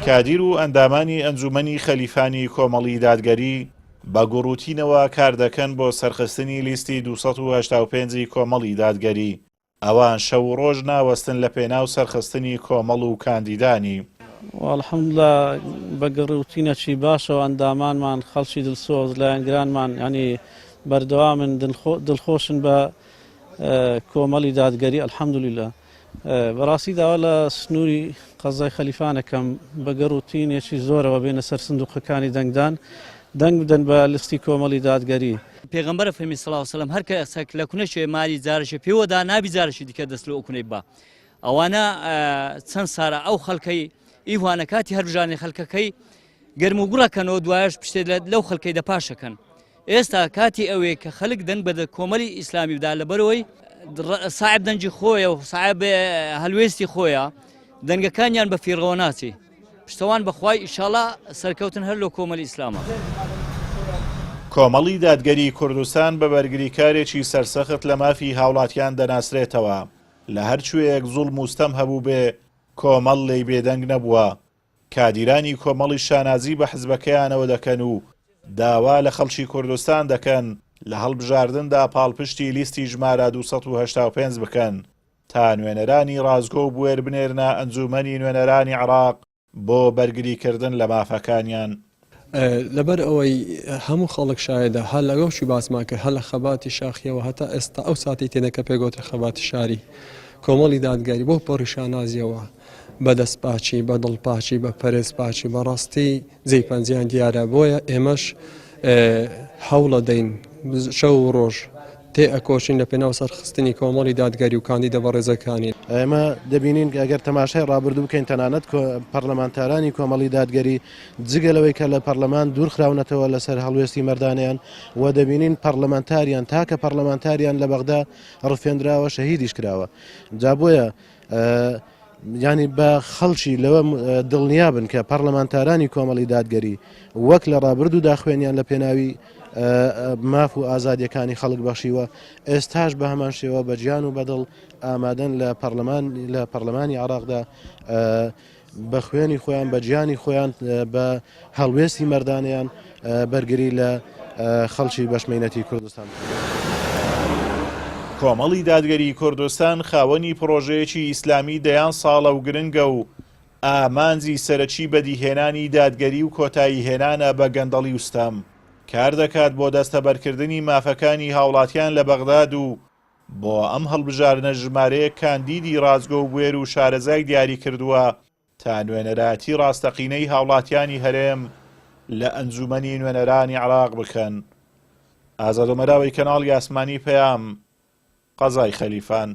کادیر و ئەندامانی ئەنجوومەنی خەلیفانی کۆمەڵی دادگەری بە گوڕوتینەوە کاردەکەن بۆ سەرخستنی لیستی 285 ی کۆمەڵی دادگەری، ئەوان شەو و ڕۆژ ناوەستن لە پێناو سەرخستنی کۆمەڵ و کاندیدانی. الحمدللە بە گڕوتینەکی باشەوە ئەندامانمان خەڵکی دلسۆز لایەنگرانمان یانی بەردەوامن دڵخۆشن بە کۆمەڵی دادگەری الحمدللە بەڕاستی داوا لە سنووری قەزای خەلیفان ئەکەم بە گەڕ و تینێکی زۆرەوە بێنە سەر سندوقەکانی دەنگدان دەنگ بدەن بە لستی کۆمەڵی دادگەری. پێغەمبەر فەرمی صلی اللە وسلم هەر کەسەک لە کونەکێ ماری جارەکێ پێوە دا نابی جارەکی دیکە دەست لۆ ئەو کونەی ببا ئەوانە چەند سارە ئەو خەڵکەی ئیوانە کاتی هەربژانێ خەلکەکەی گەرم و گوڕەکەنەوە دوایش پشتێ لەو خەلکەی دەپاشەکەن ئێستا کاتی ئەوەیە کە خەلک دەنگ بە کۆمەلی ئیسلامی بدا لەبەرەوەی ساعب دەنگی خۆیە و ساعب هەلوێستی خۆیە دەنگەکانیان بە فیڕەوە ناچی پشتەوان بەخوای ئیشاڵا سەرکەوتن هەر لۆ کۆمەلی ئیسلامە. کۆمەڵی دادگەری کوردستان بە بەرگریکارێکی سەرسەخت لە مافی هاوڵاتیان دەناسرێتەوە، لە هەر کوێیەک زوڵم و ستەم هەبووبێ کۆمەڵ لێی بێدەنگ نەبووە، کادیرانی کۆمەڵیش شانازی بە حزبەکەیانەوە دەکەن و داوا لە خەڵکی کوردستان دەکەن لە هەڵبژاردندا پاڵپشتی لیستی ژمارە 285 بکەن تا نوێنەرانی ڕاستگۆ و بوێر بنێرنە ئەنجوومەنی نوێنەرانی عێراق بۆ بەرگریکردن لە مافەکانیان. لەبەر ئەوەی هەموو خەڵک شایەدە هەر لە ڕەوشی باسمان کرد هەر لە خەباتی شاخیەوە هەتا ئێستا ئەو ساتەی تێنە کە پێگۆترە خەباتی شاری کۆمەڵی دادگەری بۆ پەڕی شانازیەوە بە دەست پاکی بە دڵ پاکی بە پەرێز پاکی بەڕاستی جێی پەنجیان دیارە بۆیە ئێمەش هەوڵەدەین شەو و ڕۆژ تێ ئەکۆشین لە پێناو سەرخستنی کۆمەڵی دادگەری و کاندیدە بەڕێزەکانی. ئێمە دەبینین ئەگەر تەماشای ڕابردوو بکەین تەنانەت پەرلەمانتارانی کۆمەڵی دادگەری جگە لەوەی کە لە پەرلەمان دوورخراونەتەوە لەسەر هەڵوێستی مەردانیان و دەبینین پەرلەمانتاریان تاکە پەرلەمانتاریان لە بەغدا ڕفێنراوە شەهیدیش کراوە جا بۆیە یانی بە خەڵکی لەوە دڵنیا بن کە پەرلەمانتارانی کۆمەڵی دادگەری وەک لە ڕابردوودا خوێنیان لە پێناوی ماف و ئازادیەکانی خەڵک بەخشیوە ئێستاش بە هەمان شێوە بە گیان و بەدڵ ئامادەن لە پەرلەمان لە پەرلەمانی عراقدا بە خوێنی خۆیان بە گیانی خۆیان بە هەڵوێستی مەردانەیان بەرگری لە خەڵکی بەشمەینەتی کوردستان بکەن. کۆمەڵی دادگەریی کوردستان خاوەنی پڕۆژەیەکی ئیسلامی دەیان ساڵە و گرنگە و ئامانجی سەرەکی بەدیهێنانی دادگەری و کۆتاییهێنانە بە گەندەڵی و ستەم، کار دەکات بۆ دەستەبەرکردنی مافەکانی هاوڵاتیان لە بەغداد و بۆ ئەم هەڵبژاردنە ژمارەیەک کاندیدی ڕاستگۆ و بوێر و شارەزای دیاریکردووە تا نوێنەرایەتی ڕاستەقینەی هاوڵاتیانی هەرێم لە ئەنجومەنی نوێنەرانی عێراق بکەن. ئازاد ئۆمەراوی کەناڵی ئاسمانی پەیام، قەزای خەلیفان.